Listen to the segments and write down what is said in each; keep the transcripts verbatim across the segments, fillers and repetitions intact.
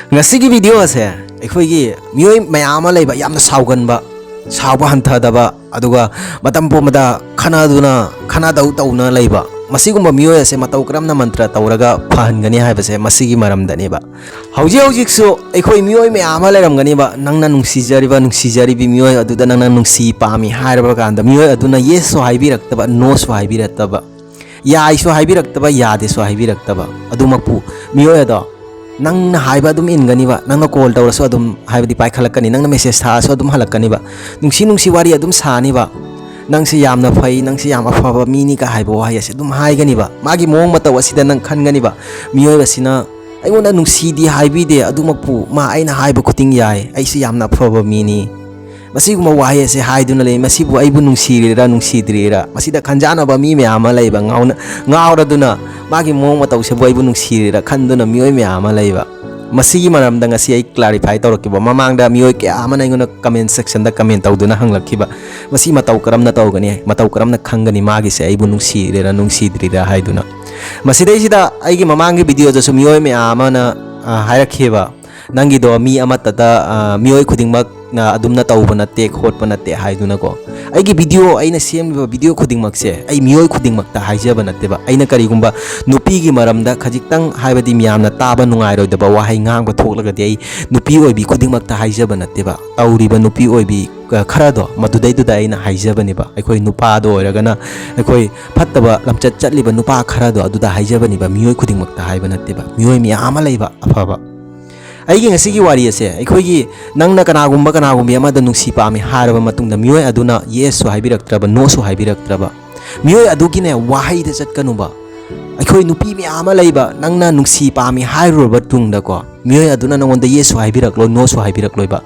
ꯉꯁꯤꯒꯤ ꯚꯤꯗꯤꯑꯣ ꯑꯁꯦ ꯑꯩꯈꯣꯏꯒꯤ ꯃꯤꯑꯣꯏ ꯃꯌꯥꯝ ꯑꯃ ꯂꯩꯕ, ꯌꯥꯝꯅ ꯁꯥꯎꯒꯟꯕ, ꯁꯥꯎꯕ ꯍꯟꯊꯗꯕ, ꯑꯗꯨꯒ ꯃꯇꯝ ꯄꯨꯝꯕꯗ ꯈꯠꯅꯗꯨꯅ, ꯈꯠꯅꯗꯧ ꯇꯧꯅ ꯂꯩꯕ, ꯃꯁꯤꯒꯨꯝꯕ ꯃꯤꯑꯣꯏ ꯑꯁꯦ ꯃꯇꯧ ꯀꯔꯝꯅ ꯃꯟꯇ꯭ꯔ ꯇꯧꯔꯒ ꯐꯍꯟꯒꯅꯤ ꯍꯥꯏꯕꯁꯦ ꯃꯁꯤꯒꯤ ꯃꯔꯝꯗꯅꯦꯕ꯫ ꯍꯧꯖꯤꯛ ꯍꯧꯖꯤꯛꯁꯨ ꯑꯩꯈꯣꯏ ꯃꯤꯑꯣꯏ ꯃꯌꯥꯝ ꯑꯃ ꯂꯩꯔꯝꯒꯅꯤꯕ, ꯅꯪꯅ ꯅꯨꯡꯁꯤꯖꯔꯤꯕ, ꯅꯨꯡꯁꯤꯖꯔꯤꯕꯤ ꯃꯤꯑꯣꯏ ꯑꯗꯨꯗ ꯅꯪꯅ ꯅꯨꯡꯁꯤ ꯄꯥꯝꯃꯤ ꯍꯥꯏꯔꯕ ꯀꯥꯟꯗ ꯃꯤꯑꯣꯏ ꯑꯗꯨꯅ ꯌꯦꯁꯁꯨ ꯍꯥꯏꯕꯤꯔꯛꯇꯕ, ꯅꯣꯁꯨ ꯍꯥꯏꯕꯤꯔꯛꯇꯕ, ꯌꯥꯏꯁꯨ ꯍꯥꯏꯕꯤꯔꯛꯇꯕ, ꯌꯥꯗꯦꯁꯨ ꯍꯥꯏꯕꯤꯔꯛꯇꯕ꯫ ꯑꯗꯨꯃꯛꯄꯨ ꯃꯤꯑꯣꯏ ꯑꯗꯣ ꯅꯪꯅ ꯍꯥꯏꯕ ꯑꯗꯨꯝ ꯏꯟꯒꯅꯤꯕ, ꯅꯪꯅ ꯀꯣꯜ ꯇꯧꯔꯁꯨ ꯑꯗꯨꯝ, ꯍꯥꯏꯕꯗꯤ, ꯄꯥꯏꯈꯠꯂꯛꯀꯅꯤ, ꯅꯪꯅ ꯃꯦꯁꯦꯖ ꯊꯥꯔꯁꯨ ꯑꯗꯨꯝ ꯍꯜꯂꯛꯀꯅꯤꯕ, ꯅꯨꯡꯁꯤ ꯅꯨꯡꯁꯤ ꯋꯥꯔꯤ ꯑꯗꯨꯝ ꯁꯥꯅꯤꯕ, "ꯅꯪꯁꯦ ꯌꯥꯝꯅ ꯐꯩ, ꯅꯪꯁꯦ ꯌꯥꯝ ꯑꯐꯕ ꯃꯤꯅꯤꯒ" ꯍꯥꯏꯕ ꯋꯥꯍꯩ ꯑꯁꯦ ꯑꯗꯨꯝ ꯍꯥꯏꯒꯅꯤꯕ꯫ ꯃꯥꯒꯤ ꯃꯑꯣꯡ ꯃꯇꯧ ꯑꯁꯤꯗ ꯅꯪ ꯈꯟꯒꯅꯤꯕ, "ꯃꯤꯑꯣꯏꯕꯁꯤꯅ ꯑꯩꯉꯣꯟꯗ ꯅꯨꯡꯁꯤꯗꯤ ꯍꯥꯏꯕꯤꯗꯦ, ꯑꯗꯨꯃꯛꯄꯨ ꯃꯥ ꯑꯩꯅ ꯍꯥꯏꯕ ꯈꯨꯗꯤꯡ ꯌꯥꯏ, ꯑꯩꯁꯦ ꯌꯥꯝꯅ ꯑꯐꯕ ꯃꯤꯅꯤ"꯫ ꯃꯁꯤꯒꯨꯝꯕ ꯋꯥꯍꯩ ꯑꯁꯦ ꯍꯥꯏꯗꯨꯅ ꯂꯩ꯫ ꯃꯁꯤꯕꯨ ꯑꯩꯕꯨ ꯅꯨꯡꯁꯤꯔꯤꯔꯥ, ꯅꯨꯡꯁꯤꯗ꯭ꯔꯤꯔꯥ? ꯃꯁꯤꯗ ꯈꯟꯖꯥꯟꯅꯕ ꯃꯤ ꯃꯌꯥꯝ ꯑꯃ ꯂꯩꯕ, ꯉꯥꯎꯅ-, ꯉꯥꯎꯔꯗꯨꯅ ꯃꯥꯒꯤ ꯃꯑꯣꯡ ꯃꯇꯧꯁꯤꯕꯨ ꯑꯩꯕꯨ ꯅꯨꯡꯁꯤꯔꯤꯔꯥ ꯈꯟꯗꯨꯅ ꯃꯤꯑꯣꯏ ꯃꯌꯥꯝ ꯑꯃ ꯂꯩꯕ꯫ ꯃꯁꯤꯒꯤ ꯃꯔꯝꯗ ꯉꯁꯤ ꯑꯩ ꯀ꯭ꯂꯥꯔꯤꯐꯥꯏ ꯇꯧꯔꯛꯈꯤꯕ꯫ ꯃꯃꯥꯡꯗ ꯃꯤꯑꯣꯏ ꯀꯌꯥ ꯑꯃꯅ ꯑꯩꯉꯣꯟꯗ ꯀꯃꯦꯟ ꯁꯦꯛꯁꯟꯗ ꯀꯃꯦꯟ ꯇꯧꯗꯨꯅ ꯍꯪꯂꯛꯈꯤꯕ, "ꯃꯁꯤ ꯃꯇꯧ ꯀꯔꯝꯅ ꯇꯧꯒꯅꯤ? ꯃꯇꯧ ꯀꯔꯝꯅ ꯈꯪꯒꯅꯤ ꯃꯥꯒꯤꯁꯦ ꯑꯩꯕꯨ ꯅꯨꯡꯁꯤꯔꯤꯔꯥ, ꯅꯨꯡꯁꯤꯗ꯭ꯔꯤꯔꯥ?" ꯍꯥꯏꯗꯨꯅ꯫ ꯃꯁꯤꯗꯩꯁꯤꯗ ꯑꯩꯒꯤ ꯃꯃꯥꯡꯒꯤ ꯚꯤꯗꯤꯑꯣꯗꯁꯨ ꯃꯤꯑꯣꯏ ꯃꯌꯥꯝ ꯑꯃꯅ, ꯑ, ꯍꯥꯏꯔꯛꯈꯤꯕ, "ꯅꯪꯒꯤꯗꯣ ꯃꯤ ꯑꯃꯠꯇꯗ, ꯑ, ꯃꯤꯑꯣꯏ ꯈꯨꯗꯤꯡꯃꯛꯅ ꯑꯗꯨꯝꯅ ꯇꯧꯕ ꯅꯠꯇꯦ, ꯈꯣꯠꯄ ꯅꯠꯇꯦ" ꯍꯥꯏꯗꯨꯅꯀꯣ꯫ ꯑꯩꯒꯤ ꯚꯤꯗꯤꯑꯣ, ꯑꯩꯅ ꯁꯦꯝꯂꯤꯕ ꯚꯤꯗꯤꯑꯣ ꯈꯨꯗꯤꯡꯃꯛꯁꯦ ꯑꯩ ꯃꯤꯑꯣꯏ ꯈꯨꯗꯤꯡꯃꯛꯇ ꯍꯥꯏꯖꯕ ꯅꯠꯇꯦꯕ꯫ ꯑꯩꯅ ꯀꯔꯤꯒꯨꯝꯕ ꯅꯨꯄꯤꯒꯤ ꯃꯔꯝꯗ ꯈꯖꯤꯛꯇꯪ, ꯍꯥꯏꯕꯗꯤ, ꯃꯤꯌꯥꯝꯅ ꯇꯥꯕ ꯅꯨꯡꯉꯥꯏꯔꯣꯏꯗꯕ ꯋꯥꯍꯩ ꯉꯥꯡꯕ ꯊꯣꯛꯂꯒꯗꯤ ꯑꯩ ꯅꯨꯄꯤ ꯑꯣꯏꯕꯤ ꯈꯨꯗꯤꯡꯃꯛꯇ ꯍꯥꯏꯖꯕ ꯅꯠꯇꯦꯕ꯫ ꯇꯧꯔꯤꯕ ꯅꯨꯄꯤ ꯑꯣꯏꯕꯤ, ꯑ, ꯈꯔꯗꯣ, ꯃꯗꯨꯗꯩꯗꯨꯗ ꯑꯩꯅ ꯍꯥꯏꯖꯕꯅꯦꯕ꯫ ꯑꯩꯈꯣꯏ ꯅꯨꯄꯥꯗ ꯑꯣꯏꯔꯒꯅ, ꯑꯩꯈꯣꯏ ꯐꯠꯇꯕ ꯂꯝꯆꯠ ꯆꯠꯂꯤꯕ ꯅꯨꯄꯥ ꯈꯔꯗꯣ ꯑꯗꯨꯗ ꯍꯥꯏꯖꯕꯅꯦꯕ, ꯃꯤꯑꯣꯏ ꯈꯨꯗꯤꯡꯃꯛꯇ ꯍꯥꯏꯕ ꯅꯠꯇꯦꯕ꯫ ꯃꯤꯑꯣꯏ ꯃꯌꯥꯝ ꯑꯃ ꯂꯩꯕ ꯑꯐꯕ꯫ ꯑꯩꯒꯤ ꯉꯁꯤꯒꯤ ꯋꯥꯔꯤ ꯑꯁꯦ, ꯑꯩꯈꯣꯏꯒꯤ, ꯅꯪꯅ ꯀꯅꯥꯒꯨꯝꯕ ꯀꯅꯥꯒꯨꯝꯕꯤ ꯑꯃꯗ ꯅꯨꯡꯁꯤ ꯄꯥꯝꯃꯤ ꯍꯥꯏꯔꯕ ꯃꯇꯨꯡꯗ ꯃꯤꯑꯣꯏ ꯑꯗꯨꯅ ꯌꯦꯁꯁꯨ ꯍꯥꯏꯕꯤꯔꯛꯇ꯭ꯔꯕ, ꯅꯣꯁꯨ ꯍꯥꯏꯕꯤꯔꯛꯇ꯭ꯔꯕ, ꯃꯤꯑꯣꯏ ꯑꯗꯨꯒꯤꯅꯦ ꯋꯥꯍꯩꯗ ꯆꯠꯀꯅꯨꯕ꯫ ꯑꯩꯈꯣꯏ ꯅꯨꯄꯤ ꯃꯌꯥꯝ ꯑꯃ ꯂꯩꯕ, ꯅꯪꯅ ꯅꯨꯡꯁꯤ ꯄꯥꯝꯃꯤ ꯍꯥꯏꯔꯨꯔꯕ ꯇꯨꯡꯗꯀꯣ, ꯃꯤꯑꯣꯏ ꯑꯗꯨꯅ ꯅꯪꯉꯣꯟꯗ ꯌꯦꯁꯁꯨ ꯍꯥꯏꯕꯤꯔꯛꯂꯣꯏ, ꯅꯣꯁꯨ ꯍꯥꯏꯕꯤꯔꯛꯂꯣꯏꯕ꯫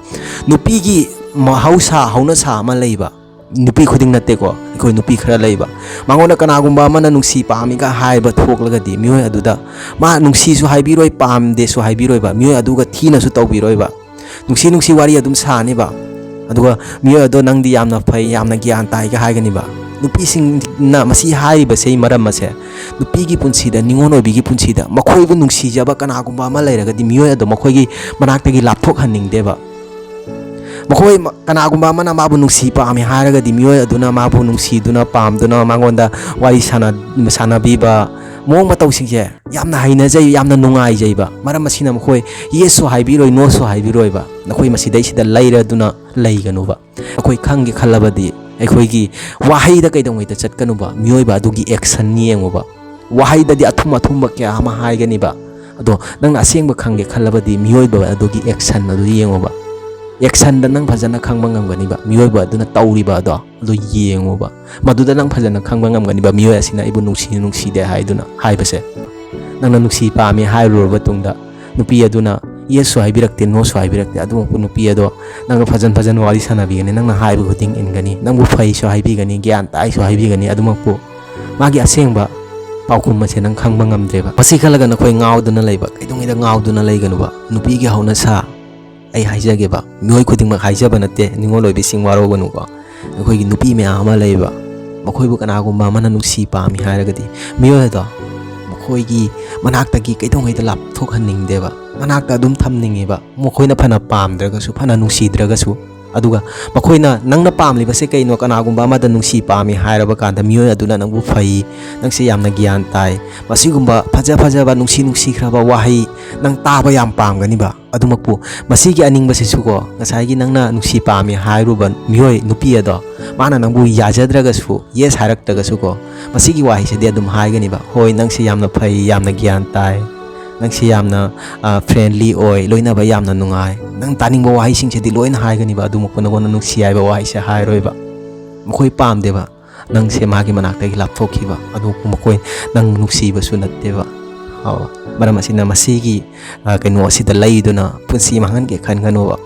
ꯅꯨꯄꯤꯒꯤ ꯃꯍꯧꯁꯥ, ꯍꯧꯅꯁꯥ ꯑꯃ ꯂꯩꯕ, ꯅꯨꯄꯤ ꯈꯨꯗꯤꯡ ꯅꯠꯇꯦꯀꯣ, ꯑꯩꯈꯣꯏ ꯅꯨꯄꯤ ꯈꯔ ꯂꯩꯕ, ꯃꯉꯣꯟꯗ ꯀꯅꯥꯒꯨꯝꯕ ꯑꯃꯅ ꯅꯨꯡꯁꯤ ꯄꯥꯝꯃꯤꯒ ꯍꯥꯏꯕ ꯊꯣꯛꯂꯒꯗꯤ, ꯃꯤꯑꯣꯏ ꯑꯗꯨꯗ ꯃꯥ ꯅꯨꯡꯁꯤꯁꯨ ꯍꯥꯏꯕꯤꯔꯣꯏ, ꯄꯥꯝꯗꯦꯁꯨ ꯍꯥꯏꯕꯤꯔꯣꯏꯕ, ꯃꯤꯑꯣꯏ ꯑꯗꯨꯒ ꯊꯤꯅꯁꯨ ꯇꯧꯕꯤꯔꯣꯏꯕ꯫ ꯅꯨꯡꯁꯤ ꯅꯨꯡꯁꯤ ꯋꯥꯔꯤ ꯑꯗꯨꯝ ꯁꯥꯅꯤꯕ, ꯑꯗꯨꯒ ꯃꯤꯑꯣꯏ ꯑꯗꯣ "ꯅꯪꯗꯤ ꯌꯥꯝꯅ ꯐꯩ, ꯌꯥꯝꯅ ꯒ꯭ꯌꯥꯟ ꯇꯥꯏꯒ" ꯍꯥꯏꯒꯅꯤꯕ꯫ ꯅꯨꯄꯤꯁꯤꯡꯅ ꯃꯁꯤ ꯍꯥꯏꯔꯤꯕꯁꯦ, ꯃꯔꯝ ꯑꯁꯦ, ꯅꯨꯄꯤꯒꯤ ꯄꯨꯟꯁꯤꯗ, ꯅꯤꯉꯣꯜ ꯑꯣꯏꯕꯤꯒꯤ ꯄꯨꯟꯁꯤꯗ ꯃꯈꯣꯏꯕꯨ ꯅꯨꯡꯁꯤꯖꯕ ꯀꯅꯥꯒꯨꯝꯕ ꯑꯃ ꯂꯩꯔꯒꯗꯤ, ꯃꯤꯑꯣꯏ ꯑꯗꯣ ꯃꯈꯣꯏꯒꯤ ꯃꯅꯥꯛꯇꯒꯤ ꯂꯥꯞꯊꯣꯛꯍꯟꯅꯤꯡꯗꯦꯕ꯫ ꯃꯈꯣꯏ ꯃ-, ꯀꯅꯥꯒꯨꯝꯕ ꯑꯃꯅ ꯃꯥꯕꯨ ꯅꯨꯡꯁꯤ ꯄꯥꯝꯃꯤ ꯍꯥꯏꯔꯒꯗꯤ, ꯃꯤꯑꯣꯏ ꯑꯗꯨꯅ ꯃꯥꯕꯨ ꯅꯨꯡꯁꯤꯗꯨꯅ, ꯄꯥꯝꯗꯨꯅ, ꯃꯉꯣꯟꯗ ꯋꯥꯔꯤ ꯁꯥꯟꯅ-, ꯁꯥꯟꯅꯕꯤꯕ, ꯃꯑꯣꯡ ꯃꯇꯧꯁꯤꯡꯁꯦ ꯌꯥꯝꯅ ꯍꯩꯅꯖꯩ, ꯌꯥꯝꯅ ꯅꯨꯡꯉꯥꯏꯖꯩꯕ꯫ ꯃꯔꯝ ꯑꯁꯤꯅ ꯃꯈꯣꯏ ꯌꯦꯁꯁꯨ ꯍꯥꯏꯕꯤꯔꯣꯏ, ꯅꯣꯁꯨ ꯍꯥꯏꯕꯤꯔꯣꯏꯕ꯫ ꯅꯈꯣꯏ ꯃꯁꯤꯗꯩꯁꯤꯗ ꯂꯩꯔꯗꯨꯅ ꯂꯩꯒꯅꯨꯕ꯫ ꯑꯩꯈꯣꯏ ꯈꯪꯒꯦ ꯈꯜꯂꯕꯗꯤ, ꯑꯩꯈꯣꯏꯒꯤ ꯋꯥꯍꯩꯗ ꯀꯩꯗꯧꯉꯩꯗ ꯆꯠꯀꯅꯨꯕ, ꯃꯤꯑꯣꯏꯕ ꯑꯗꯨꯒꯤ ꯑꯦꯛꯁꯟ ꯌꯦꯡꯉꯨꯕ꯫ ꯋꯥꯍꯩꯗꯗꯤ ꯑꯊꯨꯝ ꯑꯊꯨꯝꯕ ꯀꯌꯥ ꯑꯃ ꯍꯥꯏꯒꯅꯤꯕ, ꯑꯗꯣ ꯅꯪꯅ ꯑꯁꯦꯡꯕ ꯈꯪꯒꯦ ꯈꯜꯂꯕꯗꯤ, ꯃꯤꯑꯣꯏꯕ ꯑꯗꯨꯒꯤ ꯑꯦꯛꯁꯟ ꯑꯗꯨ ꯌꯦꯡꯉꯨꯕ꯫ ꯑꯦꯛꯁꯟꯗ ꯅꯪ ꯐꯖꯅ ꯈꯪꯕ ꯉꯝꯒꯅꯤꯕ, ꯃꯤꯑꯣꯏꯕ ꯑꯗꯨꯅ ꯇꯧꯔꯤꯕ ꯑꯗꯣ, ꯑꯗꯨ ꯌꯦꯡꯉꯨꯕ꯫ ꯃꯗꯨꯗ ꯅꯪ ꯐꯖꯅ ꯈꯪꯕ ꯉꯝꯒꯅꯤꯕ, ꯃꯤꯑꯣꯏ ꯑꯁꯤꯅ ꯑꯩꯕꯨ ꯅꯨꯡꯁꯤ ꯅꯨꯡꯁꯤꯗꯦ ꯍꯥꯏꯗꯨꯅ ꯍꯥꯏꯕꯁꯦ꯫ ꯅꯪꯅ ꯅꯨꯡꯁꯤ ꯄꯥꯝꯃꯤ ꯍꯥꯏꯔꯨꯔꯕ ꯇꯨꯡꯗ, ꯅꯨꯄꯤ ꯑꯗꯨꯅ ꯌꯦꯁꯁꯨ ꯍꯥꯏꯕꯤꯔꯛꯇꯦ, ꯅꯣꯁꯨ ꯍꯥꯏꯕꯤꯔꯛꯇꯦ, ꯑꯗꯨꯃꯛꯄꯨ ꯅꯨꯄꯤ ꯑꯗꯣ ꯅꯪꯒ ꯐꯖꯅ ꯐꯖꯅ ꯋꯥꯔꯤ ꯁꯥꯟꯅꯕꯤꯒꯅꯤ, ꯅꯪꯅ ꯍꯥꯏꯕ ꯈꯨꯗꯤꯡ ꯏꯟꯒꯅꯤ, ꯅꯪꯕꯨ ꯐꯩꯁꯨ ꯍꯥꯏꯕꯤꯒꯅꯤ, ꯒ꯭ꯌꯥꯟ ꯇꯥꯏꯁꯨ ꯍꯥꯏꯕꯤꯒꯅꯤ꯫ ꯑꯗꯨꯃꯛꯄꯨ ꯃꯥꯒꯤ ꯑꯁꯦꯡꯕ ꯄꯥꯎꯈꯨꯝ ꯑꯁꯦ ꯅꯪ ꯈꯪꯕ ꯉꯝꯗ꯭ꯔꯦꯕ꯫ ꯃꯁꯤ ꯈꯜꯂꯒ ꯅꯈꯣꯏ ꯉꯥꯎꯗꯨꯅ ꯂꯩꯕ, ꯀꯩꯗꯧꯉꯩꯗ ꯉꯥꯎꯗꯨꯅ ꯂꯩꯒꯅꯨꯕ꯫ ꯅꯨꯄꯤꯒꯤ ꯍꯧꯅꯁꯥ ꯑꯩ ꯍꯥꯏꯖꯒꯦꯕ, ꯃꯤꯑꯣꯏ ꯈꯨꯗꯤꯡꯃꯛ ꯍꯥꯏꯖꯕ ꯅꯠꯇꯦ, ꯅꯤꯡꯉꯣꯜ ꯑꯣꯏꯕꯤꯁꯤꯡ ꯋꯥꯔꯧꯒꯅꯨꯀꯣ꯫ ꯑꯩꯈꯣꯏꯒꯤ ꯅꯨꯄꯤ ꯃꯌꯥꯝ ꯑꯃ ꯂꯩꯕ, ꯃꯈꯣꯏꯕꯨ ꯀꯅꯥꯒꯨꯝꯕ ꯑꯃꯅ ꯅꯨꯡꯁꯤ ꯄꯥꯝꯃꯤ ꯍꯥꯏꯔꯒꯗꯤ, ꯃꯤꯑꯣꯏ ꯑꯗꯣ ꯃꯈꯣꯏꯒꯤ ꯃꯅꯥꯛꯇꯒꯤ ꯀꯩꯗꯧꯉꯩꯗ ꯂꯥꯞꯊꯣꯛꯍꯟꯅꯤꯡꯗꯦꯕ, ꯃꯅꯥꯛꯇ ꯑꯗꯨꯝ ꯊꯝꯅꯤꯡꯉꯦꯕ꯫ ꯃꯈꯣꯏꯅ ꯐꯅ ꯄꯥꯝꯗ꯭ꯔꯒꯁꯨ, ꯐꯅ ꯅꯨꯡꯁꯤꯗ꯭ꯔꯒꯁꯨ, ꯑꯗꯨꯒ ꯃꯈꯣꯏꯅ ꯅꯪꯅ ꯄꯥꯝꯂꯤꯕꯁꯦ ꯀꯩꯅꯣ, ꯀꯅꯥꯒꯨꯝꯕ ꯑꯃꯗ ꯅꯨꯡꯁꯤ ꯄꯥꯝꯃꯤ ꯍꯥꯏꯔꯕ ꯀꯥꯟꯗ, ꯃꯤꯑꯣꯏ ꯑꯗꯨꯅ ꯅꯪꯕꯨ ꯐꯩ, ꯅꯪꯁꯦ ꯌꯥꯝꯅ ꯒ꯭ꯌꯥꯟ ꯇꯥꯏ, ꯃꯁꯤꯒꯨꯝꯕ ꯐꯖ ꯐꯖꯕ, ꯅꯨꯡꯁꯤ ꯅꯨꯡꯁꯤꯈ꯭ꯔꯕ ꯋꯥꯍꯩ ꯅꯪ ꯇꯥꯕ ꯌꯥꯝ ꯄꯥꯝꯒꯅꯤꯕ꯫ ꯑꯗꯨꯃꯛꯄꯨ ꯃꯁꯤꯒꯤ ꯑꯅꯤꯡꯕꯁꯤꯁꯨꯀꯣ, ꯉꯁꯥꯏꯒꯤ ꯅꯪꯅ ꯅꯨꯡꯁꯤ ꯄꯥꯝꯃꯤ ꯍꯥꯏꯔꯨꯕ ꯃꯤꯑꯣꯏ ꯅꯨꯄꯤ ꯑꯗꯣ, ꯃꯥꯅ ꯅꯪꯕꯨ ꯌꯥꯖꯗ꯭ꯔꯒꯁꯨ, ꯌꯦꯁ ꯍꯥꯏꯔꯛꯇ꯭ꯔꯒꯁꯨꯀꯣ, ꯃꯁꯤꯒꯤ ꯋꯥꯍꯩꯁꯤꯗꯤ ꯑꯗꯨꯝ ꯍꯥꯏꯒꯅꯤꯕ, "ꯍꯣꯏ, ꯅꯪꯁꯦ ꯌꯥꯝꯅ ꯐꯩ, ꯌꯥꯝꯅ ꯒ꯭ꯌꯥꯟ ꯇꯥꯏ, ꯅꯪꯁꯦ ꯌꯥꯝꯅ, ꯑ, ꯐ꯭ꯔꯦꯟꯂꯤ ꯑꯣꯏ, ꯂꯣꯏꯅꯕ ꯌꯥꯝꯅ ꯅꯨꯡꯉꯥꯏ"꯫ ꯅꯪ ꯇꯥꯅꯤꯡꯕ ꯋꯥꯍꯩꯁꯤꯡꯁꯤꯗꯤ ꯂꯣꯏꯅ ꯍꯥꯏꯒꯅꯤꯕ, ꯑꯗꯨꯃꯛꯄꯨ ꯅꯪꯉꯣꯟꯗ ꯅꯨꯡꯁꯤ ꯍꯥꯏꯕ ꯋꯥꯍꯩꯁꯦ ꯍꯥꯏꯔꯣꯏꯕ꯫ ꯃꯈꯣꯏ ꯄꯥꯝꯗꯦꯕ ꯅꯪꯁꯦ ꯃꯥꯒꯤ ꯃꯅꯥꯛꯇꯒꯤ ꯂꯥꯞꯊꯣꯛꯈꯤꯕ, ꯑꯗꯨ ꯃꯈꯣꯏ ꯅꯪ ꯅꯨꯡꯁꯤꯕꯁꯨ ꯅꯠꯇꯦꯕ꯫ ꯑꯣ, ꯃꯔꯝ ꯑꯁꯤꯅ ꯃꯁꯤꯒꯤ, ꯑ, ꯀꯩꯅꯣ ꯑꯁꯤꯗ ꯂꯩꯗꯨꯅ ꯄꯨꯟꯁꯤ ꯃꯥꯡꯍꯟꯒꯦ ꯈꯟꯒꯅꯨꯕ꯫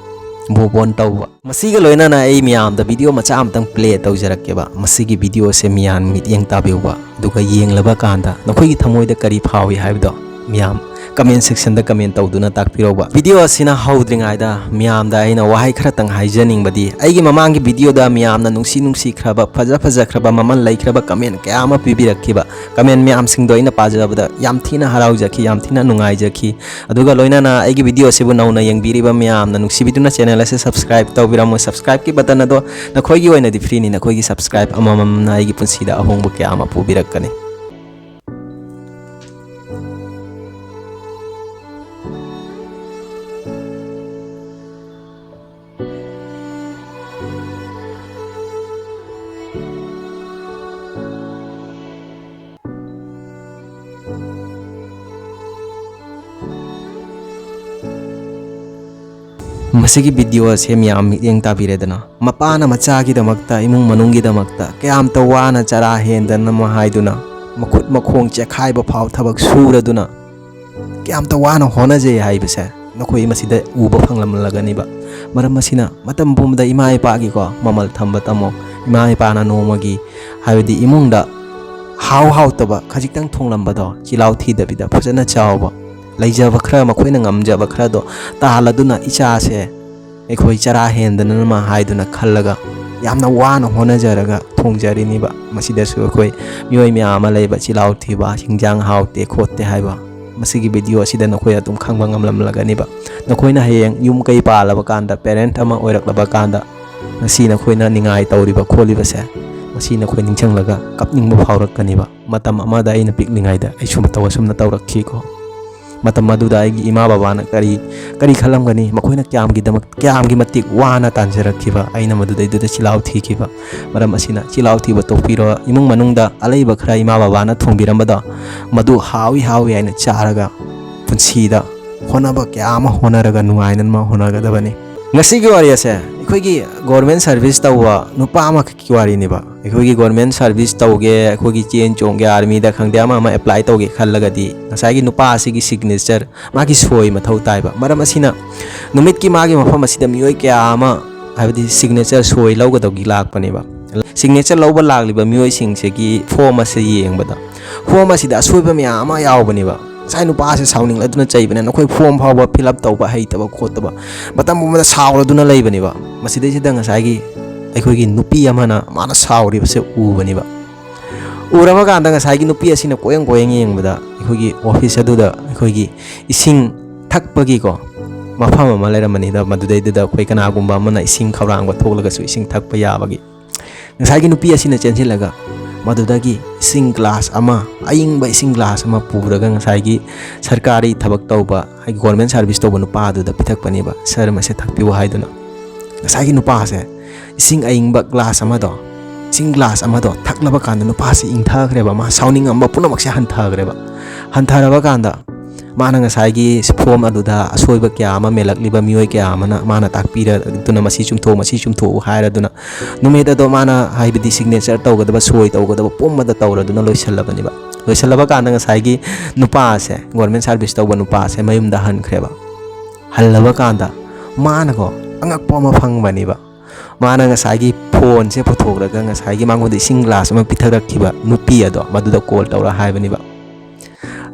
Move on ꯇꯧꯕ꯫ ꯃꯁꯤꯒ ꯂꯣꯏꯅꯅ ꯑꯩ ꯃꯌꯥꯝꯗ ꯚꯤꯗꯤꯑꯣ ꯃꯆꯥ ꯑꯃꯇꯪ ꯄ꯭ꯂꯦ ꯇꯧꯖꯔꯛꯀꯦꯕ꯫ ꯃꯁꯤꯒꯤ ꯚꯤꯗꯤꯑꯣꯁꯦ ꯃꯤꯌꯥꯝ ꯃꯤꯠꯌꯦꯡ ꯇꯥꯕꯤꯌꯨꯕ, ꯑꯗꯨꯒ ꯌꯦꯡꯂꯕ ꯀꯥꯟꯗ ꯅꯈꯣꯏꯒꯤ ꯊꯃꯣꯏꯗ ꯀꯔꯤ ꯐꯥꯎꯏ ꯍꯥꯏꯕꯗꯣ ꯃꯤꯌꯥꯝ comment section ꯗ comment ꯇꯧꯗꯨꯅ ꯇꯥꯛꯄꯤꯔꯧꯕ꯫ Video ꯑꯁꯤꯅ ꯍꯧꯗ꯭ꯔꯤꯉꯩꯗ ꯃꯤꯌꯥꯝꯗ ꯑꯩꯅ ꯋꯥꯍꯩ ꯈꯔꯇꯪ ꯍꯥꯏꯖꯅꯤꯡꯕꯗꯤ, ꯑꯩꯒꯤ ꯃꯃꯥꯡꯒꯤ video ꯗ ꯃꯤꯌꯥꯝꯅ ꯅꯨꯡꯁꯤ ꯅꯨꯡꯁꯤꯈ꯭ꯔꯕ, ꯐꯖ ꯐꯖꯈ꯭ꯔꯕ, ꯃꯃꯜ ꯂꯩꯈ꯭ꯔꯕ comment ꯀꯌꯥ ꯑꯃ ꯄꯤꯕꯤꯔꯛꯈꯤꯕ comment ꯃꯌꯥꯝꯁꯤꯡꯗꯣ ꯑꯩꯅ ꯄꯥꯖꯕꯗ ꯌꯥꯝ ꯊꯤꯅ ꯍꯔꯥꯎꯖꯈꯤ, ꯌꯥꯝ ꯊꯤꯅ ꯅꯨꯡꯉꯥꯏꯖꯈꯤ꯫ ꯑꯗꯨꯒ ꯂꯣꯏꯅꯅ ꯑꯩꯒꯤ video ꯑꯁꯤꯕꯨ ꯅꯧꯅ ꯌꯦꯡꯕꯤꯔꯤꯕ ꯃꯌꯥꯝꯅ ꯅꯨꯡꯁꯤꯕꯤꯗꯨꯅ channel ꯑꯁꯤ subscribe ꯇꯧꯕꯤꯔꯝꯃꯨ꯫ Subscribe ꯀꯤ button ꯑꯗꯣ ꯅꯈꯣꯏꯒꯤ ꯑꯣꯏꯅꯗꯤ free ꯅꯤ꯫ ꯅꯈꯣꯏꯒꯤ subscribe ꯑꯃꯃꯝꯅ ꯑꯩꯒꯤ ꯄꯨꯟꯁꯤꯗ ꯑꯍꯣꯡꯕ ꯀꯌꯥ ꯑꯃ ꯄꯨꯕꯤꯔꯛꯀꯅꯤ꯫ ꯃꯁꯤꯒꯤ video ꯑꯁꯦ ꯃꯤꯌꯥꯝ ꯃꯤꯠꯌꯦꯡ ꯇꯥꯕꯤꯔꯦꯗꯅ꯫ ꯃꯄꯥꯅ ꯃꯆꯥꯒꯤꯗꯃꯛꯇ, ꯏꯃꯨꯡ ꯃꯅꯨꯡꯒꯤꯗꯃꯛꯇ ꯀꯌꯥꯝꯇ ꯋꯥꯅ ꯆꯔꯥ ꯍꯦꯟꯗꯅ ꯍꯥꯏꯗꯨꯅ, ꯃꯈꯨꯠ ꯃꯈꯣꯡ ꯆꯦꯛꯈꯥꯏꯕ ꯐꯥꯎ ꯊꯕꯛ ꯁꯨꯔꯗꯨꯅ, ꯀꯌꯥꯝꯇ ꯋꯥꯅ ꯍꯣꯠꯅꯖꯩ ꯍꯥꯏꯕꯁꯦ ꯅꯈꯣꯏ ꯃꯁꯤꯗ ꯎꯕ ꯐꯪꯂꯝꯂꯒꯅꯤꯕ꯫ ꯃꯔꯝ ꯑꯁꯤꯅ ꯃꯇꯝ ꯄꯨꯝꯕꯗ ꯏꯃꯥ ꯏꯄꯥꯒꯤꯀꯣ ꯃꯃꯜ ꯊꯝꯕ ꯇꯝꯃꯣ꯫ ꯏꯃꯥ ꯏꯄꯥꯅ ꯅꯣꯡꯃꯒꯤ, ꯍꯥꯏꯕꯗꯤ ꯏꯃꯨꯡꯗ ꯍꯥꯎ ꯍꯥꯎꯇꯕ ꯈꯖꯤꯛꯇꯪ ꯊꯣꯡꯂꯝꯕꯗꯣ ꯆꯤꯜꯍꯥꯎ ꯊꯤꯗꯕꯤꯗ ꯐꯖꯅ ꯆꯥꯎꯕ꯫ ꯂꯩꯖꯕ ꯈꯔ, ꯃꯈꯣꯏꯅ ꯉꯝꯖꯕ ꯈꯔꯗꯣ ꯇꯥꯍꯜꯂꯗꯨꯅ ꯏꯆꯥꯁꯦ ꯑꯩꯈꯣꯏ ꯆꯔꯥ ꯍꯦꯟꯗꯅꯕ ꯍꯥꯏꯗꯨꯅ ꯈꯜꯂꯒ ꯌꯥꯝꯅ ꯋꯥꯅ ꯍꯣꯠꯅꯖꯔꯒ ꯊꯣꯡꯖꯔꯤꯅꯤꯕ꯫ ꯃꯁꯤꯗꯁꯨ ꯑꯩꯈꯣꯏ ꯃꯤꯑꯣꯏ ꯃꯌꯥꯝ ꯑꯃ ꯂꯩꯕ, ꯆꯤꯜꯍꯥꯎ ꯊꯤꯕ, ꯍꯤꯟꯖꯥꯡ ꯍꯥꯎꯇꯦ ꯈꯣꯠꯇꯦ ꯍꯥꯏꯕ꯫ ꯃꯁꯤꯒꯤ video ꯑꯁꯤꯗ ꯅꯈꯣꯏ ꯑꯗꯨꯝ ꯈꯪꯕ ꯉꯝꯂꯝꯂꯒꯅꯤꯕ꯫ ꯅꯈꯣꯏꯅ ꯍꯌꯦꯡ ꯌꯨꯝ ꯀꯩ ꯄꯥꯜꯂꯕ ꯀꯥꯟꯗ, parent ꯑꯃ ꯑꯣꯏꯔꯛꯂꯕ ꯀꯥꯟꯗ, ꯉꯁꯤ ꯅꯈꯣꯏꯅ ꯅꯤꯡꯉꯥꯏ ꯇꯧꯔꯤꯕ ꯈꯣꯠꯂꯤꯕꯁꯦ, ꯃꯁꯤ ꯅꯈꯣꯏ ꯅꯤꯡꯁꯤꯡꯂꯒ ꯀꯞꯅꯤꯡꯕ ꯐꯥꯎꯔꯛꯀꯅꯤꯕ꯫ ꯃꯇꯝ ꯑꯃꯗ ꯑꯩꯅ ꯄꯤꯛꯂꯤꯉꯩꯗ ꯑꯩꯁꯨ ꯃꯇꯧ ꯑꯁꯨꯝꯅ ꯇꯧꯔꯛꯈꯤꯀꯣ꯫ ꯃꯇꯝ ꯑꯗꯨꯗ ꯑꯩꯒꯤ ꯏꯃꯥ ꯕꯕꯥꯅ ꯀꯔꯤ, ꯀꯔꯤ ꯈꯜꯂꯝꯒꯅꯤ? ꯃꯈꯣꯏꯅ ꯀꯌꯥꯝꯒꯤꯗꯃꯛ, ꯀꯌꯥꯝꯒꯤ ꯃꯇꯤꯛ ꯋꯥꯅ ꯇꯥꯟꯖꯔꯛꯈꯤꯕ, ꯑꯩꯅ ꯃꯗꯨꯗꯩꯗꯨꯗ ꯆꯤꯜꯍꯥꯎ ꯊꯤꯈꯤꯕ꯫ ꯃꯔꯝ ꯑꯁꯤꯅ ꯆꯤꯜꯍꯥꯎ ꯊꯤꯕ ꯇꯣꯛꯄꯤꯔꯣ꯫ ꯏꯃꯨꯡ ꯃꯅꯨꯡꯗ ꯑꯂꯩꯕ ꯈꯔ ꯏꯃꯥ ꯕꯕꯥꯅ ꯊꯣꯡꯕꯤꯔꯝꯕꯗꯣ, ꯃꯗꯨ ꯍꯥꯎꯏ ꯍꯥꯎꯏ ꯍꯥꯏꯅ ꯆꯥꯔꯒ ꯄꯨꯟꯁꯤꯗ ꯍꯣꯠꯅꯕ ꯀꯌꯥ ꯑꯃ ꯍꯣꯠꯅꯔꯒ ꯅꯨꯡꯉꯥꯏꯅꯅꯕ ꯍꯣꯠꯅꯒꯗꯕꯅꯤ꯫ ꯉꯁꯤꯒꯤ ꯋꯥꯔꯤ ꯑꯁꯦ ꯑꯩꯈꯣꯏꯒꯤ government service ꯇꯧꯕ ꯅꯨꯄꯥ ꯑꯃꯈꯛꯀꯤ ꯋꯥꯔꯤꯅꯤꯕ꯫ ꯑꯩꯈꯣꯏꯒꯤ government service ꯇꯧꯒꯦ, ꯑꯩꯈꯣꯏꯒꯤ ꯆꯦꯟ ꯆꯣꯡꯒꯦ, army ꯗ ꯈꯪꯗꯦ, ꯑꯃ ꯑꯃ apply ꯇꯧꯒꯦ ꯈꯜꯂꯒꯗꯤ ꯉꯁꯥꯏꯒꯤ ꯅꯨꯄꯥ ꯑꯁꯤꯒꯤ signature, ꯃꯥꯒꯤ ꯁꯣꯏ ꯃꯊꯧ ꯇꯥꯏꯕ꯫ ꯃꯔꯝ ꯑꯁꯤꯅ ꯅꯨꯃꯤꯠꯀꯤ ꯃꯥꯒꯤ ꯃꯐꯝ ꯑꯁꯤꯗ ꯃꯤꯑꯣꯏ ꯀꯌꯥ ꯑꯃ, ꯍꯥꯏꯕꯗꯤ signature ꯁꯣꯏ ꯂꯧꯒꯗꯧꯒꯤ ꯂꯥꯛꯄꯅꯦꯕ꯫ Signature ꯂꯧꯕ ꯂꯥꯛꯂꯤꯕ ꯃꯤꯑꯣꯏꯁꯤꯡꯁꯤꯒꯤ form ꯑꯁꯤ ꯌꯦꯡꯕꯗ, form ꯑꯁꯤꯗ ꯑꯁꯣꯏꯕ ꯃꯌꯥꯝ ꯑꯃ ꯌꯥꯎꯕꯅꯦꯕ꯫ ꯉꯁꯥꯏ ꯅꯨꯄꯥꯁꯦ ꯁꯥꯎꯅꯤꯡꯂꯗꯨꯅ ꯆꯩꯕꯅꯦ, ꯅꯈꯣꯏ ꯐꯣꯔꯝ ꯐꯥꯎꯕ ꯐꯤꯜ ꯑꯞ ꯇꯧꯕ ꯍꯩꯇꯕ ꯈꯣꯠꯇꯕ, ꯃꯇꯝ ꯄꯨꯝꯕꯗ ꯁꯥꯎꯔꯗꯨꯅ ꯂꯩꯕꯅꯦꯕ꯫ ꯃꯁꯤꯗꯩꯁꯤꯗ ꯉꯁꯥꯏꯒꯤ ꯑꯩꯈꯣꯏꯒꯤ ꯅꯨꯄꯤ ꯑꯃꯅ ꯃꯥꯅ ꯁꯥꯎꯔꯤꯕꯁꯦ ꯎꯕꯅꯦꯕ꯫ ꯎꯔꯕ ꯀꯥꯟꯗ ꯉꯁꯥꯏꯒꯤ ꯅꯨꯄꯤ ꯑꯁꯤꯅ ꯀꯣꯌꯦꯡ ꯀꯣꯌꯦꯡ ꯌꯦꯡꯕꯗ ꯑꯩꯈꯣꯏꯒꯤ ꯑꯣꯐꯤꯁ ꯑꯗꯨꯗ ꯑꯩꯈꯣꯏꯒꯤ ꯏꯁꯤꯡ ꯊꯛꯄꯒꯤꯀꯣ ꯃꯐꯝ ꯑꯃ ꯂꯩꯔꯝꯕꯅꯤꯗ, ꯃꯗꯨꯗꯩꯗꯨꯗ ꯑꯩꯈꯣꯏ ꯀꯅꯥꯒꯨꯝꯕ ꯑꯃꯅ ꯏꯁꯤꯡ ꯈꯧꯔꯥꯡꯕ ꯊꯣꯛꯂꯒꯁꯨ ꯏꯁꯤꯡ ꯊꯛꯄ ꯌꯥꯕꯒꯤ꯫ ꯉꯁꯥꯏꯒꯤ ꯅꯨꯄꯤ ꯑꯁꯤꯅ ꯆꯦꯟꯁꯤꯜꯂꯒ ꯃꯗꯨꯗꯒꯤ ꯏꯁꯤꯡ ꯒ꯭ꯂꯥꯁ ꯑꯃ, ꯑꯏꯪꯕ ꯏꯁꯤꯡ ꯒ꯭ꯂꯥꯁ ꯑꯃ ꯄꯨꯔꯒ ꯉꯁꯥꯏꯒꯤ ꯁꯔꯀꯥꯔꯤ ꯊꯕꯛ ꯇꯧꯕ, ꯍꯥꯏꯗꯤ ꯒꯣꯔꯃꯦꯟ ꯁꯥꯔꯚꯤꯁ ꯇꯧꯕ ꯅꯨꯄꯥ ꯑꯗꯨꯗ ꯄꯤꯊꯛꯄꯅꯦꯕ, "ꯁꯥꯔ, ꯃꯁꯦ ꯊꯛꯄꯤꯌꯨ" ꯍꯥꯏꯗꯨꯅ꯫ ꯉꯁꯥꯏꯒꯤ ꯅꯨꯄꯥꯁꯦ ꯏꯁꯤꯡ ꯑꯏꯪꯕ ꯒ꯭ꯂꯥꯁ ꯑꯃꯗꯣ, ꯏꯁꯤꯡ ꯒ꯭ꯂꯥꯁ ꯑꯃꯗꯣ ꯊꯛꯂꯕ ꯀꯥꯟꯗ ꯅꯨꯄꯥꯁꯤ ꯏꯪꯊꯈ꯭ꯔꯦꯕ, ꯃꯥ ꯁꯥꯎꯅꯤꯡꯉꯝꯕ ꯄꯨꯝꯅꯃꯛꯁꯦ ꯍꯟꯊꯈ꯭ꯔꯦꯕ꯫ ꯍꯟꯊꯔꯕ ꯀꯥꯟꯗ ꯃꯥꯅ ꯉꯁꯥꯏꯒꯤ ꯐꯣꯝ ꯑꯗꯨꯗ ꯑꯁꯣꯏꯕ ꯀꯌꯥ ꯑꯃ ꯃꯦꯜꯂꯛꯂꯤꯕ ꯃꯤꯑꯣꯏ ꯀꯌꯥ ꯑꯃꯅ ꯃꯥꯅ ꯇꯥꯛꯄꯤꯔꯗꯨꯅ, "ꯃꯁꯤ ꯆꯨꯝꯊꯣꯛꯎ, ꯃꯁꯤ ꯆꯨꯝꯊꯣꯛꯎ" ꯍꯥꯏꯔꯗꯨꯅ ꯅꯨꯃꯤꯠ ꯑꯗꯣ ꯃꯥꯅ, ꯍꯥꯏꯕꯗꯤ ꯁꯤꯒꯅꯦꯆꯔ ꯇꯧꯒꯗꯕ, ꯁꯣꯏ ꯇꯧꯒꯗꯕ ꯄꯨꯝꯕꯗ ꯇꯧꯔꯗꯨꯅ ꯂꯣꯏꯁꯤꯜꯂꯕꯅꯦꯕ꯫ ꯂꯣꯏꯁꯤꯜꯂꯕ ꯀꯥꯟꯗ ꯉꯁꯥꯏꯒꯤ ꯅꯨꯄꯥꯁꯦ, ꯒꯣꯔꯃꯦꯟ ꯁꯥꯔꯚꯤꯁ ꯇꯧꯕ ꯅꯨꯄꯥꯁꯦ ꯃꯌꯨꯝꯗ ꯍꯟꯈ꯭ꯔꯦꯕ꯫ ꯍꯜꯂꯕ ꯀꯥꯟꯗ ꯃꯥꯅꯀꯣ ꯑꯉꯛꯄ ꯑꯃ ꯐꯪꯕꯅꯦꯕ꯫ ꯃꯥꯅ ꯉꯁꯥꯏꯒꯤ ꯐꯣꯟꯁꯦ ꯄꯨꯊꯣꯛꯂꯒ ꯉꯁꯥꯏꯒꯤ ꯃꯉꯣꯟꯗ ꯏꯁꯤꯡ ꯒ꯭ꯂꯥꯁ ꯑꯃ ꯄꯤꯊꯔꯛꯈꯤꯕ ꯅꯨꯄꯤ ꯑꯗꯣ ꯃꯗꯨꯗ ꯀꯣꯜ ꯇꯧꯔ ꯍꯥꯏꯕꯅꯦꯕ,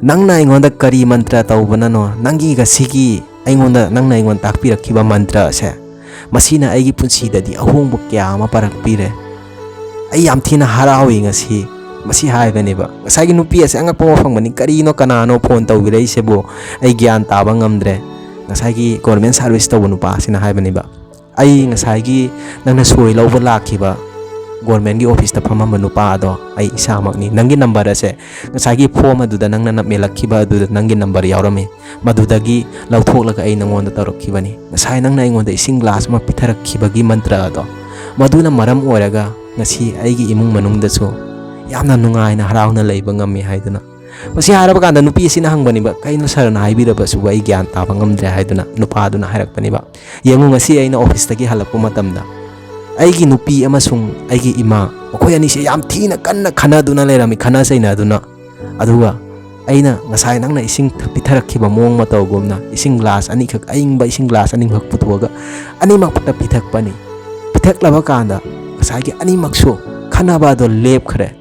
"ꯅꯪꯅ ꯑꯩꯉꯣꯟꯗ ꯀꯔꯤ ꯃꯟꯇ꯭ꯔ ꯇꯧꯕꯅꯅꯣ? ꯅꯪꯒꯤ ꯉꯁꯤꯒꯤ ꯑꯩꯉꯣꯟꯗ, ꯅꯪꯅ ꯑꯩꯉꯣꯟꯗ ꯇꯥꯛꯄꯤꯔꯛꯈꯤꯕ ꯃꯟꯇ꯭ꯔ ꯑꯁꯦ, ꯃꯁꯤꯅ ꯑꯩꯒꯤ ꯄꯨꯟꯁꯤꯗꯗꯤ ꯑꯍꯣꯡꯕ ꯀꯌꯥ ꯑꯃ ꯄꯨꯔꯛꯄꯤꯔꯦ꯫ ꯑꯩ ꯌꯥꯝ ꯊꯤꯅ ꯍꯔꯥꯎꯏ ꯉꯁꯤ"꯫ ꯃꯁꯤ ꯍꯥꯏꯕꯅꯦꯕ꯫ ꯉꯁꯥꯏꯒꯤ ꯅꯨꯄꯤ ꯑꯁꯦ ꯑꯉꯛꯄ ꯑꯃ ꯐꯪꯕꯅꯤ꯫ "ꯀꯔꯤꯅꯣ, ꯀꯅꯥꯅꯣ ꯐꯣꯟ ꯇꯧꯕꯤꯔꯛꯏꯁꯤꯕꯨ? ꯑꯩ ꯒ꯭ꯌꯥꯟ ꯇꯥꯕ ꯉꯝꯗ꯭ꯔꯦ"꯫ ꯉꯁꯥꯏꯒꯤ ꯒꯣꯔꯃꯦꯟ ꯁꯥꯔꯚꯤꯁ ꯇꯧꯕ ꯅꯨꯄꯥ ꯑꯁꯤꯅ ꯍꯥꯏꯕꯅꯦꯕ, "ꯑꯩ ꯉꯁꯥꯏꯒꯤ ꯅꯪꯅ ꯁꯣꯏ ꯂꯧꯕ ꯂꯥꯛꯈꯤꯕ ꯒꯣꯔꯃꯦꯟꯒꯤ ꯑꯣꯐꯤꯁꯇ ꯐꯝꯃꯝꯕ ꯅꯨꯄꯥ ꯑꯗꯣ ꯑꯩ ꯏꯁꯥꯃꯛꯅꯤ꯫ ꯅꯪꯒꯤ ꯅꯝꯕꯔ ꯑꯁꯦ ꯉꯁꯥꯏꯒꯤ ꯐꯣꯝ ꯑꯗꯨꯗ ꯅꯪꯅ ꯅꯞ ꯃꯦꯜꯂꯛꯈꯤꯕ ꯑꯗꯨꯗ ꯅꯪꯒꯤ ꯅꯝꯕꯔ ꯌꯥꯎꯔꯝꯃꯤ꯫ ꯃꯗꯨꯗꯒꯤ ꯂꯧꯊꯣꯛꯂꯒ ꯑꯩ ꯅꯪꯉꯣꯟꯗ ꯇꯧꯔꯛꯈꯤꯕꯅꯤ꯫ ꯉꯁꯥꯏ ꯅꯪꯅ ꯑꯩꯉꯣꯟꯗ ꯏꯁꯤꯡ ꯒ꯭ꯂꯥꯁ ꯑꯃ ꯄꯤꯊꯔꯛꯈꯤꯕꯒꯤ ꯃꯟꯇ꯭ꯔ ꯑꯗꯣ, ꯃꯗꯨꯅ ꯃꯔꯝ ꯑꯣꯏꯔꯒ ꯉꯁꯤ ꯑꯩꯒꯤ ꯏꯃꯨꯡ ꯃꯅꯨꯡꯗꯁꯨ ꯌꯥꯝꯅ ꯅꯨꯡꯉꯥꯏꯅ ꯍꯔꯥꯎꯅ ꯂꯩꯕ ꯉꯝꯃꯤ" ꯍꯥꯏꯗꯨꯅ꯫ ꯃꯁꯤ ꯍꯥꯏꯔꯕ ꯀꯥꯟꯗ ꯅꯨꯄꯤ ꯑꯁꯤꯅ ꯍꯪꯕꯅꯦꯕ, "ꯀꯩꯅꯣ ꯁꯥꯔꯅ ꯍꯥꯏꯕꯤꯔꯕꯁꯤꯕꯨ? ꯑꯩ ꯒ꯭ꯌꯥꯟ ꯇꯥꯕ ꯉꯝꯗ꯭ꯔꯦ" ꯍꯥꯏꯗꯨꯅ꯫ ꯅꯨꯄꯥꯗꯨꯅ ꯍꯥꯏꯔꯛꯄꯅꯦꯕ, "ꯌꯦꯡꯉꯨ, ꯉꯁꯤ ꯑꯩꯅ ꯑꯣꯐꯤꯁꯇꯒꯤ ꯍꯜꯂꯛꯄ ꯃꯇꯝꯗ ꯑꯩꯒꯤ ꯅꯨꯄꯤ ꯑꯃꯁꯨꯡ ꯑꯩꯒꯤ ꯏꯃꯥ, ꯃꯈꯣꯏ ꯑꯅꯤꯁꯦ ꯌꯥꯝ ꯊꯤꯅ ꯀꯟꯅ ꯈꯟꯅꯗꯨꯅ ꯂꯩꯔꯝꯃꯤ, ꯈꯟꯅ ꯆꯩꯅꯗꯨꯅ꯫ ꯑꯗꯨꯒ ꯑꯩꯅ ꯉꯁꯥꯏ ꯅꯪꯅ ꯏꯁꯤꯡ ꯊ-, ꯄꯤꯊꯔꯛꯈꯤꯕ ꯃꯑꯣꯡ ꯃꯇꯧꯒꯨꯝꯅ ꯏꯁꯤꯡ ꯒ꯭ꯂꯥꯁ ꯑꯅꯤꯈꯛ, ꯑꯏꯪꯕ ꯏꯁꯤꯡ ꯒ꯭ꯂꯥꯁ ꯑꯅꯤꯈꯛ ꯄꯨꯊꯣꯛꯑꯒ ꯑꯅꯤꯃꯛꯇ ꯄꯤꯊꯛꯄꯅꯤ꯫ ꯄꯤꯊꯛꯂꯕ ꯀꯥꯟꯗ ꯉꯁꯥꯏꯒꯤ ꯑꯅꯤꯃꯛꯁꯨ ꯈꯟꯅꯕ ꯑꯗꯣ ꯂꯦꯞꯈ꯭ꯔꯦ꯫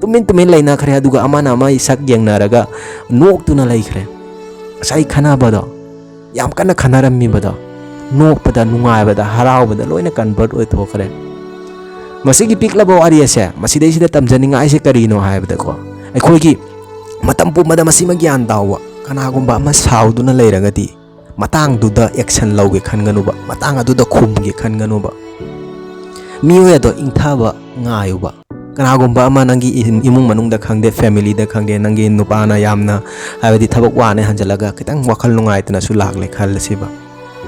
ꯇꯨꯃꯤꯟ ꯇꯨꯃꯤꯟ ꯂꯩꯅꯈ꯭ꯔꯦ, ꯑꯗꯨꯒ ꯑꯃꯅ ꯑꯃꯒꯤ ꯁꯛ ꯌꯦꯡꯅꯔꯒ ꯅꯣꯛꯇꯨꯅ ꯂꯩꯈ꯭ꯔꯦ꯫ ꯉꯁꯥꯏ ꯈꯟꯅꯕꯗꯣ, ꯌꯥꯝ ꯀꯟꯅ ꯈꯟꯅꯔꯝꯃꯤꯕꯗꯣ, ꯅꯣꯛꯄꯗ, ꯅꯨꯡꯉꯥꯏꯕꯗ, ꯍꯔꯥꯎꯕꯗ ꯂꯣꯏꯅ convert ꯑꯣꯏꯊꯣꯛꯈ꯭ꯔꯦ꯫ ꯃꯁꯤꯒꯤ ꯄꯤꯛꯂꯕ ꯋꯥꯔꯤ ꯑꯁꯦ, ꯃꯁꯤꯗꯩꯁꯤꯗ ꯇꯝꯖꯅꯤꯡꯉꯥꯏꯁꯦ ꯀꯔꯤꯅꯣ ꯍꯥꯏꯕꯗꯀꯣ, ꯑꯩꯈꯣꯏꯒꯤ ꯃꯇꯝ ꯄꯨꯝꯕꯗ ꯃꯁꯤꯃ ꯒ꯭ꯌꯥꯟ ꯇꯥꯎꯕ, ꯀꯅꯥꯒꯨꯝꯕ ꯑꯃ ꯁꯥꯎꯗꯨꯅ ꯂꯩꯔꯒꯗꯤ, ꯃꯇꯥꯡꯗꯨꯗ action ꯂꯧꯒꯦ ꯈꯟꯒꯅꯨꯕ, ꯃꯇꯥꯡ ꯑꯗꯨꯗ ꯈꯨꯝꯒꯦ ꯈꯟꯒꯅꯨꯕ꯫ ꯃꯤꯑꯣꯏ ꯑꯗꯣ ꯏꯪꯊꯕ ꯉꯥꯏꯌꯨꯕ꯫ ꯀꯅꯥꯒꯨꯝꯕ ꯑꯃ ꯅꯪꯒꯤ ꯏ-, ꯏꯃꯨꯡ ꯃꯅꯨꯡꯗ ꯈꯪꯗꯦ, familyꯗ ꯈꯪꯗꯦ, ꯅꯪꯒꯤ ꯅꯨꯄꯥꯅ ꯌꯥꯝꯅ, ꯍꯥꯏꯕꯗꯤ ꯊꯕꯛ ꯋꯥꯅ ꯍꯟꯖꯤꯜꯂꯒ ꯈꯤꯇꯪ ꯋꯥꯈꯜ ꯅꯨꯡꯉꯥꯏꯇꯅꯁꯨ ꯂꯥꯛꯂꯦ ꯈꯜꯂꯁꯤꯕ꯫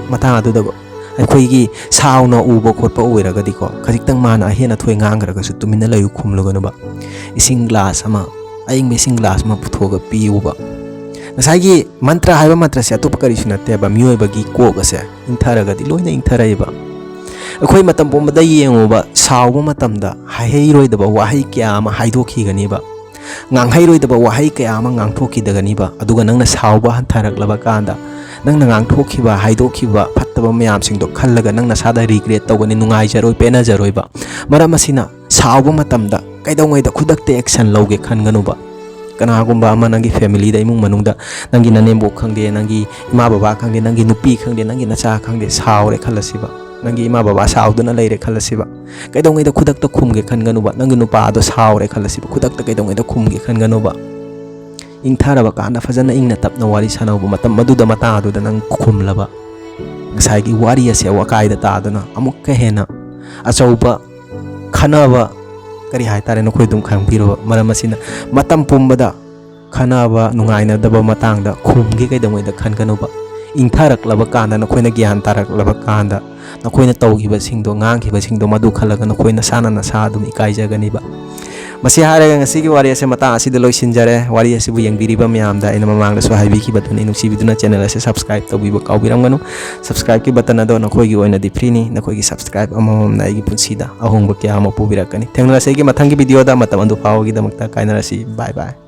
ꯃꯇꯥꯡ ꯑꯗꯨꯗ ꯑꯩꯈꯣꯏꯒꯤ ꯁꯥꯎꯅ ꯎꯕ ꯈꯣꯠꯄ ꯑꯣꯏꯔꯒꯗꯤꯀꯣ, ꯈꯖꯤꯛꯇꯪ ꯃꯥꯅ ꯑꯍꯦꯟ ꯑꯊꯣꯏ ꯉꯥꯡꯈ꯭ꯔꯒꯁꯨ ꯇꯨꯃꯤꯟꯅ ꯂꯩꯌꯨ, ꯈꯨꯝꯂꯨꯒꯅꯨꯕ꯫ ꯏꯁꯤꯡ glass ꯑꯃ, ꯑꯌꯤꯡꯕ ꯏꯁꯤꯡ glass ꯑꯃ ꯄꯨꯊꯣꯛꯑꯒ ꯄꯤꯌꯨꯕ꯫ ꯉꯁꯥꯏꯒꯤ ꯃꯟꯇ꯭ꯔ ꯍꯥꯏꯕ ꯃꯟꯇ꯭ꯔꯁꯦ ꯑꯇꯣꯞꯄ ꯀꯔꯤꯁꯨ ꯅꯠꯇꯦꯕ, ꯃꯤꯑꯣꯏꯕꯒꯤ ꯀꯣꯛ ꯑꯁꯦ ꯏꯪꯊꯔꯒꯗꯤ ꯂꯣꯏꯅ ꯏꯪꯊꯔꯛꯏꯕ꯫ ꯑꯩꯈꯣꯏ ꯃꯇꯝ ꯄꯨꯝꯕꯗ ꯌꯦꯡꯉꯨꯕ, ꯁꯥꯎꯕ ꯃꯇꯝꯗ ꯍꯥꯏꯍꯩꯔꯣꯏꯗꯕ ꯋꯥꯍꯩ ꯀꯌꯥ ꯑꯃ ꯍꯥꯏꯗꯣꯛꯈꯤꯒꯅꯤꯕ, ꯉꯥꯡꯍꯩꯔꯣꯏꯗꯕ ꯋꯥꯍꯩ ꯀꯌꯥ ꯑꯃ ꯉꯥꯡꯊꯣꯛꯈꯤꯗꯒꯅꯤꯕ꯫ ꯑꯗꯨꯒ ꯅꯪꯅ ꯁꯥꯎꯕ ꯍꯟꯊꯔꯛꯂꯕ ꯀꯥꯟꯗ, ꯅꯪꯅ ꯉꯥꯡꯊꯣꯛꯈꯤꯕ, ꯍꯥꯏꯗꯣꯛꯈꯤꯕ ꯐꯠꯇꯕ ꯃꯌꯥꯝꯁꯤꯡꯗꯣ ꯈꯜꯂꯒ ꯅꯪ ꯅꯁꯥꯗ regret ꯇꯧꯒꯅꯤ, ꯅꯨꯡꯉꯥꯏꯖꯔꯣꯏ, ꯄꯦꯟꯅꯖꯔꯣꯏꯕ꯫ ꯃꯔꯝ ꯑꯁꯤꯅ, ꯁꯥꯎꯕ ꯃꯇꯝꯗ ꯀꯩꯗꯧꯉꯩꯗ ꯈꯨꯗꯛꯇ action ꯂꯧꯒꯦ ꯈꯟꯒꯅꯨꯕ꯫ ꯀꯅꯥꯒꯨꯝꯕ ꯑꯃ ꯅꯪꯒꯤ familyꯗ, ꯏꯃꯨꯡ ꯃꯅꯨꯡꯗ, ꯅꯪꯒꯤ ꯅꯅꯦꯝꯕꯣꯛ ꯈꯪꯗꯦ, ꯅꯪꯒꯤ ꯏꯃꯥ ꯕꯕꯥ ꯈꯪꯗꯦ, ꯅꯪꯒꯤ ꯅꯨꯄꯤ ꯈꯪꯗꯦ, ꯅꯪꯒꯤ ꯅꯆꯥ ꯈꯪꯗꯦ, ꯁꯥꯎꯔꯦ ꯈꯜꯂꯁꯤꯕ, ꯅꯪꯒꯤ ꯏꯃꯥ ꯕꯕꯥ ꯁꯥꯎꯗꯨꯅ ꯂꯩꯔꯦ ꯈꯜꯂꯁꯤꯕ, ꯀꯩꯗꯧꯉꯩꯗ ꯈꯨꯗꯛꯇ ꯈꯨꯝꯒꯦ ꯈꯟꯒꯅꯨꯕ꯫ ꯅꯪꯒꯤ ꯅꯨꯄꯥꯗꯣ ꯁꯥꯎꯔꯦ ꯈꯜꯂꯁꯤꯕ, ꯈꯨꯗꯛꯇ ꯀꯩꯗꯧꯉꯩꯗ ꯈꯨꯝꯒꯦ ꯈꯟꯒꯅꯨꯕ꯫ ꯏꯪꯊꯔꯕ ꯀꯥꯟꯗ ꯐꯖꯅ ꯏꯪꯅ ꯇꯞꯅ ꯋꯥꯔꯤ ꯁꯥꯟꯅꯧꯕ꯫ ꯃꯇꯝ ꯑꯗꯨꯗ, ꯃꯇꯥꯡ ꯑꯗꯨꯗ ꯅꯪ ꯈꯨꯝꯂꯕ, ꯉꯁꯥꯏꯒꯤ ꯋꯥꯔꯤ ꯑꯁꯦ ꯑꯀꯥꯏꯗ ꯇꯥꯗꯅ ꯑꯃꯨꯛꯀ ꯍꯦꯟꯅ ꯑꯆꯧꯕ ꯈꯟꯅꯕ, ꯀꯔꯤ ꯍꯥꯏꯇꯥꯔꯦ, ꯅꯈꯣꯏ ꯑꯗꯨꯝ ꯈꯪꯕꯤꯔꯕ꯫ ꯃꯔꯝ ꯑꯁꯤꯅ, ꯃꯇꯝ ꯄꯨꯝꯕꯗ ꯈꯟꯅꯕ, ꯅꯨꯡꯉꯥꯏꯅꯗꯕ ꯃꯇꯥꯡꯗ ꯈꯨꯝꯒꯦ ꯀꯩꯗꯧꯉꯩꯗ ꯈꯟꯒꯅꯨꯕ꯫ ꯏꯪꯊꯔꯛꯂꯕ ꯀꯥꯟꯗ, ꯅꯈꯣꯏꯅ ꯒ꯭ꯌꯥꯟ ꯇꯥꯔꯛꯂꯕ ꯀꯥꯟꯗ, ꯅꯈꯣꯏꯅ ꯇꯧꯈꯤꯕꯁꯤꯡꯗꯣ, ꯉꯥꯡꯈꯤꯕꯁꯤꯡꯗꯣ, ꯃꯗꯨ ꯈꯜꯂꯒ ꯅꯈꯣꯏ ꯅꯁꯥꯅ ꯅꯁꯥ ꯑꯗꯨꯝ ꯏꯀꯥꯏꯖꯒꯅꯤꯕ꯫ ꯃꯁꯤ ꯍꯥꯏꯔꯒ ꯉꯁꯤꯒꯤ ꯋꯥꯔꯤ ꯑꯁꯦ ꯃꯇꯥꯡ ꯑꯁꯤꯗ ꯂꯣꯏꯁꯤꯟꯖꯔꯦ꯫ ꯋꯥꯔꯤ ꯑꯁꯤꯕꯨ ꯌꯦꯡꯕꯤꯔꯤꯕ ꯃꯌꯥꯝꯗ ꯑꯩꯅ ꯃꯃꯥꯡꯗꯁꯨ ꯍꯥꯏꯕꯤꯈꯤꯕꯗꯨꯅꯤ, ꯅꯨꯡꯁꯤꯕꯤꯗꯨꯅ channel ꯑꯁꯦ subscribe ꯇꯧꯕꯤꯕ ꯀꯥꯎꯕꯤꯔꯝꯒꯅꯨ꯫ Subscribeꯀꯤ button ꯑꯗꯣ ꯅꯈꯣꯏꯒꯤ ꯑꯣꯏꯅꯗꯤ freeꯅꯤ, ꯅꯈꯣꯏꯒꯤ subscribe ꯑꯃꯃꯝꯅ ꯑꯩꯒꯤ ꯄꯨꯟꯁꯤꯗ ꯑꯍꯣꯡꯕ ꯀꯌꯥ ꯑꯃ ꯄꯨꯕꯤꯔꯛꯀꯅꯤ꯫ ꯊꯦꯡꯅꯔꯁꯤ ꯑꯩꯒꯤ ꯃꯊꯪꯒꯤ videoꯗ꯫ ꯃꯇꯝ ꯑꯗꯨ ꯐꯥꯎꯕꯒꯤꯗꯃꯛꯇ ꯀꯥꯏꯅꯔꯁꯤ꯫ Bye bye꯫